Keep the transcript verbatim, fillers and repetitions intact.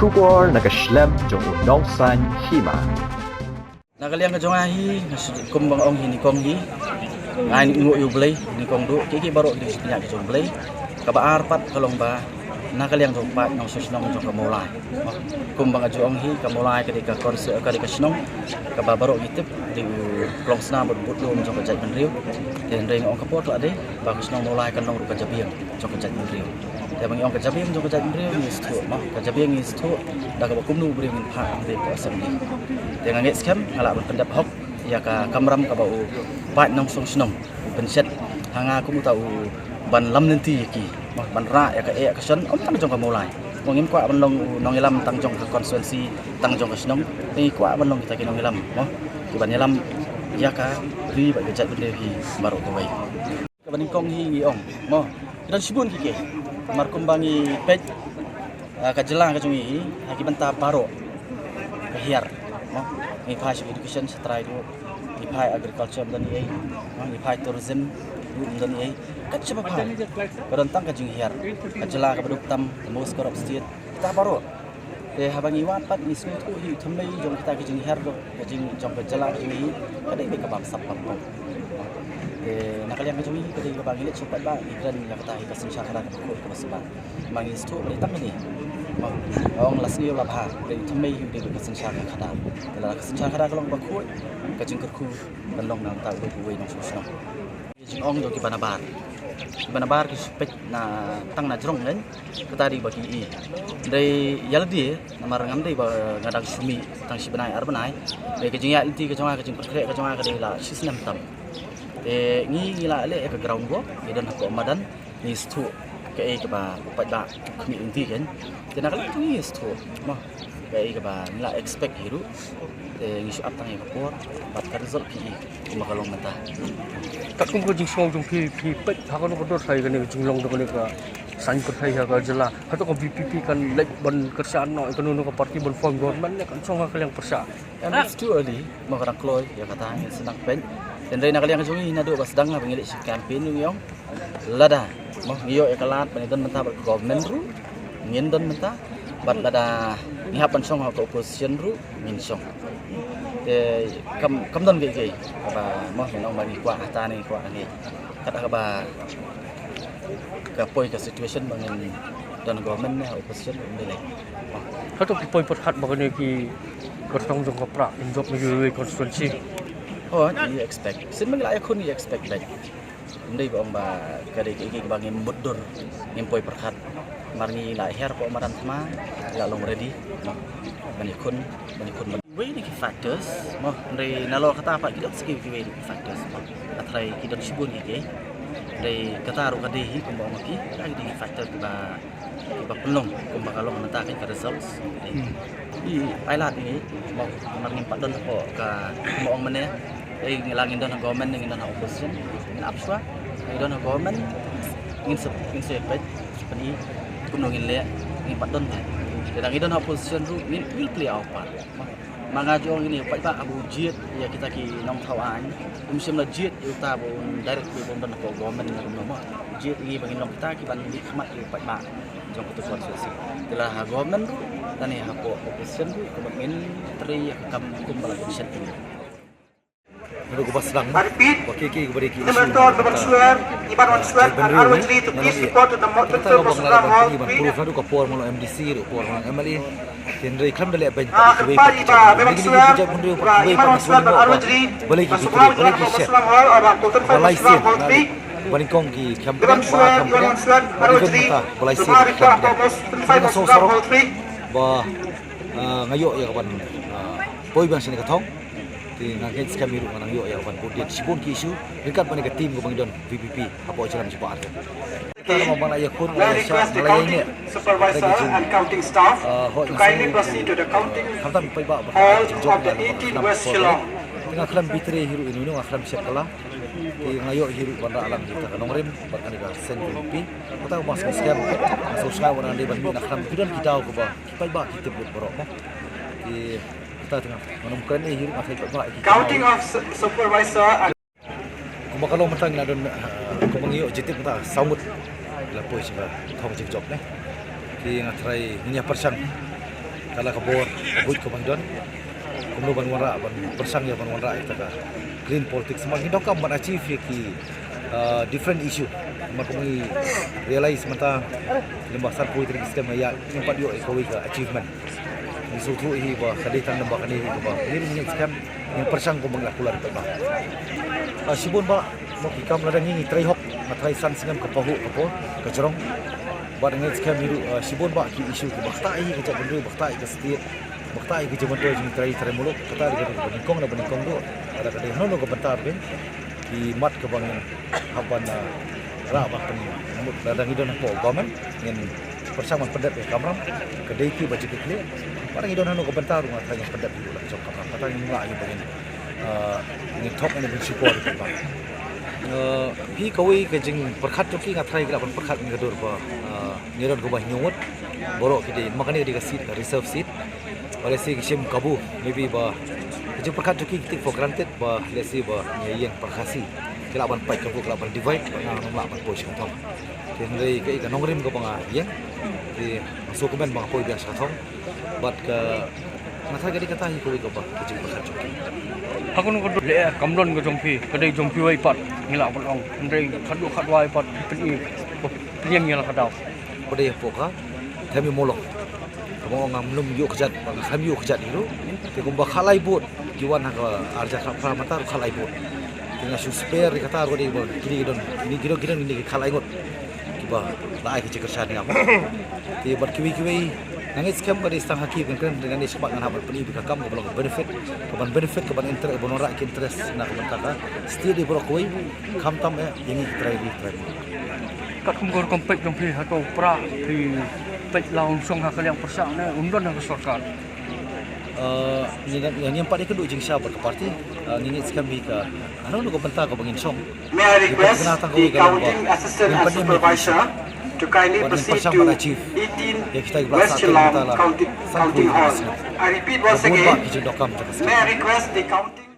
Khubor na ka shlem jong u nongsan hima. Na ka liang ka jong nga hi, nga shu kum ba nga ong hi nyngkong hi. Nga ai nguh ïa u Blei nyngkong duh, ki ki baroh ki dei ki jong u Blei. Kaba ar pat ka long ba na ka liang jong u paid nongshong shnong jong ka Mawlai. Kum ba nga ju ong hi, ka Mawlai ka dei ka konse-, ka dei ka shnong kaba baroh ngi tip dei u klongsnam bad u budlum jong ka jaitbynriew. Te hynrei nga ong ka por ka la dei ba ka shnong Mawlai kan long ruh ka jabieng jong ka jaitbynriew. Te ba ngi ong ka jabieng jong ka jaitbynriew ngi sngewthuh, mo, ka jabieng ngi sngewthuh da kaba kumno u briew ngin phah hangtei hapoh assembly. Te nga ngeit skhem nga lah ban pyndep hok ïa ka kamram kaba u paid nongshong shnong u pynshet ha nga kum uta u ban lam lynti ïa ki, mo, ban rah ïa ka eh ka shon, ym tang jong ka Mawlai. Mo, ngim kwah ban long u nongïalam tang jong ka constituency, tang jong ka shnong. Ngi kwah ban long kita ki nongïalam, mo, ki ban ïalam ïa ka ri bad ka jaitbynriew hi baroh kawei. Kaba nyngkong hi ngi ong, mo, ki don shibun ki kei. Namar kumba ngi peit, ah, ka jylla ka jong ngi hi ha ki bynta baroh ka hiar, mo. Ngi phai sha education sha trai duh, ngi phai agriculture ym don ei, mo, ngi phai tourism ruh ym don ei. Kat shaba phai ka don tang ka jinghiar. Ka jylla kaba duk tam, the most corrupt state, kita baroh. Te haba ngi wad pat ngi sngewthuh hi u thymmei jong kita ki jinghiar jong ka jing, jong ka jylla ka jong ngi hi, ka dei beit kaba bamsap bamtong. Te na ka liang ka jong ngi hi ka dei kaba ngi leit sha u paidbah ngi kren ïa kata hi ka synshar khadar kaba khuid kaba sumar. Ma ngi sngewthuh ba dei tang kane. Ma ong la sniew la bha, dei u thymmei hi u dei beit ka synshar khadar. Te lada ka synshar khadar ka long kaba khuid, ka jingkyrkhu kan long na uta uwei uwei nongshong shnong. Jingong jong kiba nabar. Kiba nabar ki shu peit na tang na jrong kan. Kata dei ba ki i. Dei ïa lade namar ngam dei ba nga dang shu mih tang shi bnai ar bnai. Dei ka jingïaid lynti ka jong nga, ka jingpynkhreh ka jong nga ka dei la shi snem tam. Te ngi ngi la leh ïa ka ground work, ngi don hapoh madan, ngi sngewthuh kaei kaba u paidbah u khmih lynti kan. Te na ka liang jong ngi sngewthuh, mo, kaei kaba ngi la expect hi ruh. Te ngi shu ap tang ïa ka por bad ka result phi i kumba ka long mynta. Katkum ka jingsngew jong phi, phi peit ha kano ka dor sa ïa kane ka jinglong jong kane ka saiñ pyrthei ha ka jylla? Hato ka V P P kan leit ban kyrshan noh ïa kano kano ka party ban form government ne kan shong ha ka liang pyrshah? And it's too early, mo, ka dang kloi ïa kata, ngin sa dang peit. Hynrei na ka liang ka jong ngi naduh ba sdang haba ngi leit sha campaign ngi ong, lada, mo, ngi ïoh ïa ka lad ba ngi don mynta bad ka government ruh ngin don mynta, bad lada ngi hap ban shong ha ka opposition ruh ngin shong. Te kam, kam don kiei kiei kaba, mo, ngin ong ba ngi kwah hata ne ngi kwah hangne. Kat kaba ka poi ka situation ba ngin don government ne ha opposition ruh ym dei lei. Mo. Hato ki poi pyrkhat ba kane ki kyrtong jong ka Prah kin jop na kiwei kiwei constituency? Oh, ngi expect. Sien ba ngi la ïakhun ngi expect beit. Ym dei ba ong ba ka dei kiei kiei ba ngim mutdur, ngim poi pyrkhat. Namar ngi la hiar hapoh madan thma, la long ready, mo, ban ïakhun, ban ïakhun ban. Wei na ki factors, mo, hynrei nalor kata pat ki don sa kiwei kiwei ki factors, mo. Nga tharai ki don shibun kiei kiei. Hynrei kata ruh ka dei hi kumba ong ki, ka dei ki factor kiba, kiba pynlong kumba ka long mynta ka results. Hmm. Ki pailad ngi, mo, namar ngim pat don hapoh ka, kumba ong mynne. Ei, ngi la ngin don ha government ne ngin don ha opposition, ngin ap shuwa. Ngi don ha government, ngin sa, ngin sa peit, sa pyni kumno ngin leh, ngim pat don. Te lada ngi don ha opposition ruh, ngin, we'll play our part. Ma nga ju ong ïa ngi, u paidbah haba u jied ïa kita ki nongthaw aiñ, um shym la jied ïa uta ba un direct ba un don hapoh government ne kumno, mo. Jied ïa ngi ba ngin long kita kiban leit khmat ïa u paidbah jong katu ka constituency. Te lada ha government ruh lane hapoh opposition ruh, kumno ngin trei ïa ka kam kumba la dep shet. Naduh kaba sdang, ba kiei kiei kiba dei ki issue, number two, number one, swear, Iban one, swear, and Arwin three to please report to the Mo-, Twenty-four Mosra Hall, three. Naduh ka por mo, M D C ruh, por mo, M L A. Hynrei khlem da leh beiñ, ah, kiwei pat ki jaitbynriew, kiwei pat ki shnong, balei ki bitrei, balei ki shet, ba lai sien, ba nyngkong ki khlem beiñ, ba khlem beiñ, ba lai sien khlem beiñ. Ba nga ïoh ïa ka ban, ah, poi biang shane ka thong. Te nga ngeit skhem hi ruh nga nang ïoh ïa ka ban vote shibun ki issue ryngkat bad ka team kaba ngi don V P P hapoh jylla jong ngi baroh. Te namar ba nga la ïakhun, nga la ïaishah, nga la ïaineh. Supervisor and counting staff to kindly proceed to the counting hall of the eighteen West Shillong. Te nga khlem bitrei hi ruh ïa uno uno, nga khlem shet kylla. Te nga ïoh hi ruh ban rah lang ïa ka nongrim bad kane ka seng V P P. Kata ka ba nga skhem, nga sngewsih ba nga dei ban mih, nga khlem, ki don ki daw kiba ki paidbah ki tip lut baroh mo. Te kata te nga, nga nym kren ei hi ruh, nga khlem paidbah ki. Counting of su-, supervisor and Kumba ka long mynta ngi la don, ah, kumba ngi ïoh jingtip mynta saw ngut la poi sha ka thong jingjop ne. Te nga tharai ngin ïa pyrshang Ka la ka bor ka buit kaba ngi don, kumno ban wanrah, ban pyrshang ïa ban wanrah ïa ka clean politics. Namar ngi donkam ban achieve ïa ki, uh, different issue. Namar kumba ngi realize mynta, lem bad sanphew tarik September ïa, ngim pat ïoh ïa kawei ka achievement. Ngi sngewthuh hi ba ka dei tang lem bad kane hi kaba ngi ruh ngi skhem, ngi pyrshang kumba ngi la kular pat ba. Ah, shibun ba, mo ki kam lada ngi ngi trei hok, nga tharai san snem ka pahuh ka por, ka jrong. Bad ngi skhem hi ruh, ah, shibun ba ki issue kiba ktah hi ka jaitbynriew, ba ktah hi ka state, ba ktah hi ka jingmyntoi jingtrei trei muluk, kata ka dei ba nyngkong na ba nyngkong ruh. Lada ka dei hano hano ka bynta ruh ki mat kaba ngin hap ban, ah, rah ba pyn, lada ngi don hapoh government ngin pyrshang ban pyndep ïa ka kamram, ka dei ki ba jingkitkhlieh. Lada ngi don hano ka bynta ruh nga tharai ngin pyndep ïa la ka jong ka kamram. Kata ngin lah ïa ba ngin, ah, ngin thok ngin bin shukor ïa ka kamram. Ah, phi kawei ka jingpyrkhat jong ki nga tharai ki lah ban pyrkhat ngi ka dur ba, ah, ngi don kaba hynñiew ngut. Baroh ki dei, ma kane ka dei ka seat, ka reserve seat. Ba lehse ki shim kabu, maybe ba ka jingpyrkhat jong ki ki take for granted ba lehse ba ngi ïeng para Khasi. Ki lah ban pait kabu, ki lah ban divide, ba nga ngam lah ban poi sha ka thong. Te hynrei kaei ka nongrim kaba nga ïeng, te nga sngewkmen ba nga poi biang sha ka thong. Bad ka, nga tharai ka dei kata hi kawei kaba ka jingpyrkhat jong ki. Ha kano ka dur leh kam don ka jong phi, ka dei jong phi wei pat ngi lah ban ong. Hynrei khatduh khatwai pat phin i, phin ïeng ïa la ka daw. Ba dei hapoh ka them ïa mawlong. Kaba ong ngam lum ïoh kjat, ba ngam ïoh kjat hi ruh. Te kumba khatlai vote ki wan ha ka arhajar khatphra, mynta ruh khatlai vote. Te nga shu spare ïa kata ruh dei ba kine ki don, kine ki don, kine ki don kine ki khatlai ngut kiba la ai ka jingkyrshan ïa nga. Te bad kiwei kiwei nga ngeit skhem ba dei tang ha ki ban kren, te nangne shakhmat ngan hap ban pyni ïa ka kam kaba long ka benefit, kaban benefit, kaban interest, ban wanrah ki interest na ka bynta ka state baroh kawei, khamtam eh ïa ngi ki trai, ki trai. Katkum ka rukom peit jong phi, hato u Prah phi peit la un shong ha ka liang pyrshah ne un don ha ka sorkar? Eh, ngi, ngi, ngim pat ïakynduh jingshisha bad ka party. Eh, ngi ngeit skhem hi ka, hano hano ka bynta kaba ngin shong. May I request the counting assistant and supervisor to kindly proceed to eighteen West Shillong Counting, Counting Hall. I repeat once again, may I request the counting